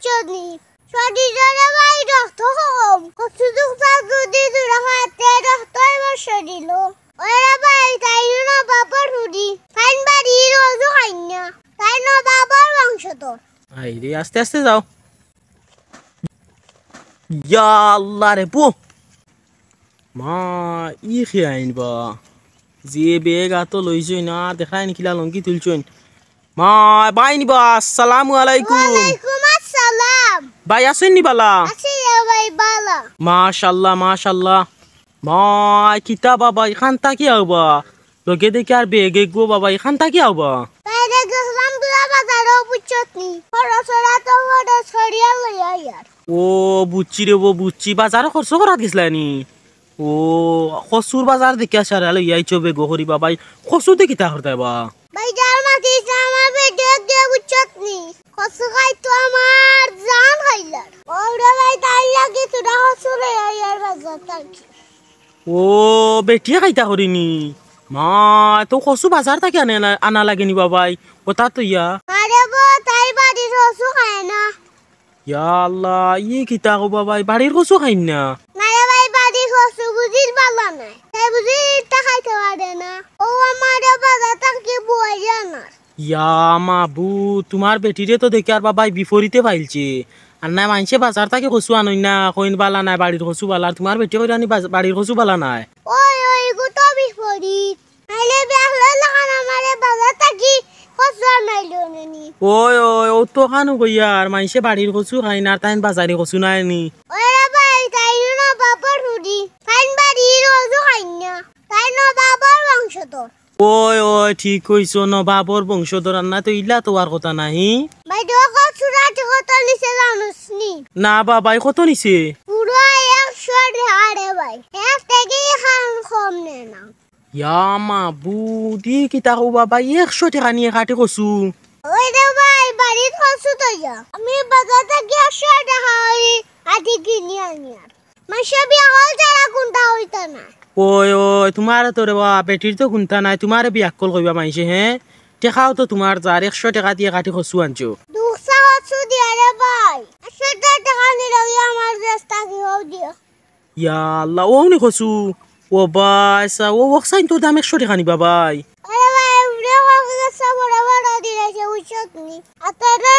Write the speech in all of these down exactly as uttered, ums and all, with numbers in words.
বুঝছো নি? শরীরো রে ভাই রক্ত কম। কচু দুগু যদি জুড়া খাইতে রক্ত অইবো শরীরো। ওরে ভাই, তাইন নবাবর ফুড়ি। তাইন বাড়ির কচু খাইন না। তাইন নবাবর বংশধর। আইরে, আস্তে আস্তে যাও। ইয়া আল্লাহ রে বো। মা, ই কে আইন বা? যে ব্যাগ আতো লইছইন না, দেখাইন কিলা লুঙ্গি তুলছইন। মা, ভাই নি বা, আসসালামু আলাইকুম। ওয়ালাইকুম আসসালাম। ভাই, আছইন নি বালা? আছি রে ভাই, বালা। মাশাআল্লাহ, মাশাআল্লাহ। মা, কিতা বাবা, ইখান থাকি আও বা? লগে দেখি আর ব্যাগ এগু বাবা, ইখান থাকি আও বা? বাইরে গেছিলাম দুরা বাজারো, বুঝছত নি? খরচ ওরা তো খরচ করিয়া লইয়া ইয়ার। ও, বুঝছি রে বো, বুঝছি। বাজারো খরচ করাত গেছলায় নি? ও, কচুর বাজার দেখিয়া সারা লইয়া আইছো বেগো করি বাবাই। কচু দি কিতা করতায় বা? ভাই, জাল মাতিস না, আমার পেটে গিয়া বুঝছত নি? কচু খাইতো আমার জান খাইলার। ওরে ভাই, তাইর লাগি থুড়া কচু লইয়া ইয়ার বাজার থাকি। ও, বেটিয়ে খাইতা করি নি? মা, তো কচু বাজার থাকি আনে না, আনা লাগে নি বাবাই? ওটা তো ইয়া। আরে বো, তাই বাড়ির কচু খায় না। ইয়া আল্লাহ, ই কিতা কও বাবাই, বাড়ির কচু খাইন না? না রে ভাই, বাড়ির কচু বুঝির বালা নায়। তাই বুঝির ইটা খাইতে পারে না। ও আমার বাজার থাকি বুয়াইয়া না। ইয়া মাবুদ, তুমার বেটিরে তো দেখি আর বাবাই বিপরীতে ফাইলছে। আর নায় মাইনষে বাজার থাকি কচু আনইন না, কইন বালা নায়, বাড়ির কচু বালা। আর তুমার বেটি কইরা নি বাজ-, বাড়ির কচু বালা নায়। ওই, ওই, ইগু তো বিপরীত। নাইলে বিয়া হলে লাখান আমারে বাজার থাকি কচু আনাইলো নি। ওই, ওই, ও তো খানো কইয়ার, মাইনষে বাড়ির কচু খাইন আর তাইন বাজারি কচু নায় নি। ওরে ভাই, তাইন নবাবর ফুড়ি, তাইন বাড়ির কচু খাইন না, তাইন নবাবর বংশধর। ওই, ওই, ঠিক কইছো, নবাবর বংশধর, আর না তো ইলা তো আর কথা নাই। ভাই, দেখো, চুরাটি কত নিছে জানোস নি? না বাবাই, কত নিছে? পুরা একশো টেকা রে ভাই, এক টেকা খান কম নেয় না। ইয়া মাবুদ, ই কিতা কও বাবা, একশো টেকা নিয়ে কাটি কচু? ওই রে ভাই, বাড়ির কচু তো ইয়া। আমি বাজার থাকি একশো টেকা ওই আটি কিনি আনি আর। মাইনষে বিয়া হল যারা কুন্তা অইতা না। ওই, ওই, তুমার তো রে বা, বেটির তো কুন্তা নাই, তুমারে বিয়াক্কল কইবা মাইনষে, হে? টেকাও তো তুমার যার, একশো টেকা দিয়ে কাটি কচু আনছো। দুকসা কচু দিয়া রে ভাই। একশো টেকা নিলে ওই আমার চেষ্টা কি হোক দিও। ইয়া আল্লাহ, ও নি কচু। ও ভাই, সা, ও ওকসাইন তো দাম একশো টেকা নি বাবাই। আরে ভাই, উফরে কয় গেছে বড় বড় দিলাইছে, বুঝছত নি? আর তারা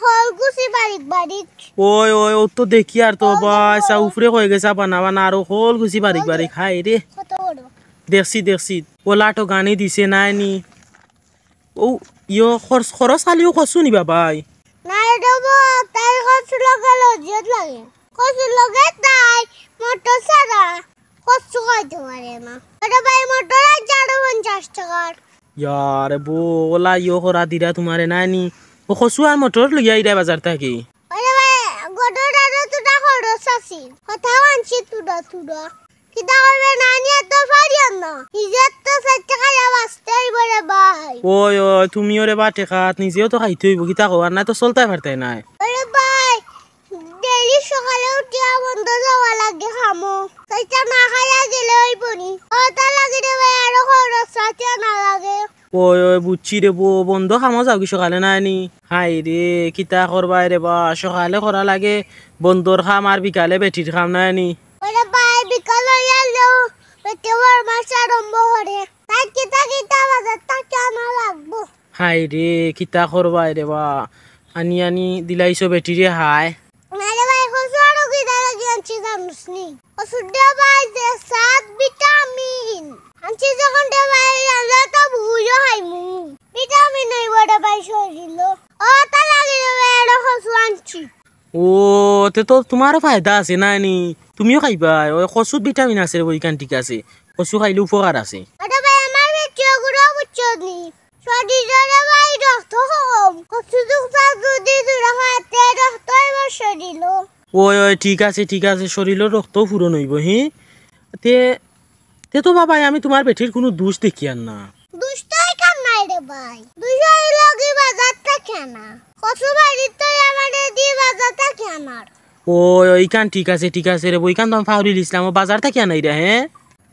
হল গুছি বারিক বারিক। ওই, ওই, ও তো দেখি আর তো ও ভাই, দেখো। সা, উফরে কয় গেছে বানা বানা, আরো হল গুছি বারিক ও বারিক, দে। হায় রে। কত বড়? দেখছি, দেখছি। ও লাটো গানি দিছে নাই নি? ও, ইয়ো, খরচ, খরচ খালিও কচু নি বাবাই? নাই রে বো, তাই কচু লগে লজ্জত লাগে। কচু লগে তাই মটর ছাড়া কচু খাইতে পারে না। আরে ভাই, মটর আইছে আরো পঞ্চাশ টেকার। ইয়ারে বো, ওলা ইয়ো করা দিরা তুমারে নানি। ও কচু আর মটর লইয়া আইরা বাজার থাকি। আরে ভাই, গডর আরো দুটা খরচ আছিল। কথাও আনছি তুরা তুরা। কিতা করবে নানি, এত পারিয়ার না। নিজের তো চাইর টেকা বাঁচতে অইব রে ভাই। ওই, ওই, তুমিও রে বা টেকাত, নিজেও তো খাইতে অইব, কিতা কও, আর না তো চলতায় পারতায় নায়। আরে ভাই, ডেইলি সকালে উঠিয়া বন্দো যাওয়া লাগে কামো। তাইতা না খাইয়া গেলে অইব নি? অতা লাগি রে ভাই, আরো খরচ পাতি আনা লাগে। ওই, ওই, বুঝছি রে বো, বন্দো কামো যাওগি সকালে নায় নি? হায় রে, কিতা করবায় রে বা, সকালে করা লাগে বন্দর কাম আর বিকালে বেটির কাম নায় নি? ওরে ভাই, বিকাল অইয়া গেলেও বেটি বড় মাছ আরম্ভ করে। তাই কিতা কিতা বাজার থাকি আনা লাগবো। হায় রে, কিতা করবায় রে বা, আনি আনি দিলাইছো বেটিরে হায়। না রে ভাই, কচু আরো কিতা লাগি আনছি জানোস নি? কচুর দে ভাই যে সাত ভিটামিন। আনছি যখন দে ভাই, আমরা তো ভুইও খাইমু। ভিটামিন অইব রে ভাই শরীরও। অতা লাগি রে ভাই, আরো কচু আনছি। ও, তে তো তুমারও ফায়দা আছে নানি? তুমিও খাইবায়। ওই কচুত ভিটামিন আছে রে, ওইখান ঠিক আছে। কচু খাইলে উপকার আছে। আরে ভাই, আমার বেটিও গুরু বুঝছো নি? শরীরো রে ভাই রক্ত কম। কচু দুগু যদি জুড়া খাইতে রক্ত অইব শরীরো। ওই, ওই, ঠিক আছে, ঠিক আছে, শরীরো রক্ত পূরণ অইব, হি? তে, তে তো বাবাই, আমি তুমার বেটির কুনু দুষ দেখিয়ার না। দুষ তো ইখান নাই রে ভাই। দুষ অইলো গি বাজার থাকি আনা। কচু বাড়িত তো আমারে দি বাজার থাকি আনার। ওই, ওই, ইখান ঠিক আছে, ঠিক আছে রে বো, ইখান তো আমি পাউরিলিছলাম, ও বাজার থাকি আনাইরা, হে?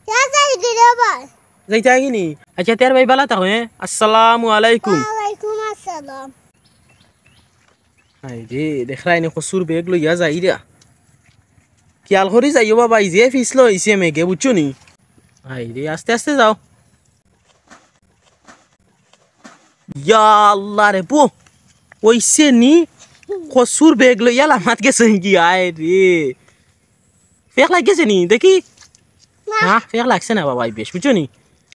ইয়া যাইগি রে ভাই। যাইতায়গি নি? আচ্ছা, তে ভাই বালা থাকো, হে? আসসালামু আলাইকুম। ওয়ালাইকুম আসসালাম। আইরে, দেখরায়নি কচুর ব্যাগ লইয়া যাইরা। খিয়াল করি যাইও বাবা, ই যে পিছলা অইছে মেঘে, বুঝছো নি? আইরে, আস্তে আস্তে যাও। ইয়া আল্লাহ রে বো, অইছে নি? কচুর ব্যাগ লইয়া লামাত গেছে নি? আইরে, ফেক লাগি গেছে নি দেখি। না, ফেক লাগছে না বাবা, ই বেশ, বুঝছো নি?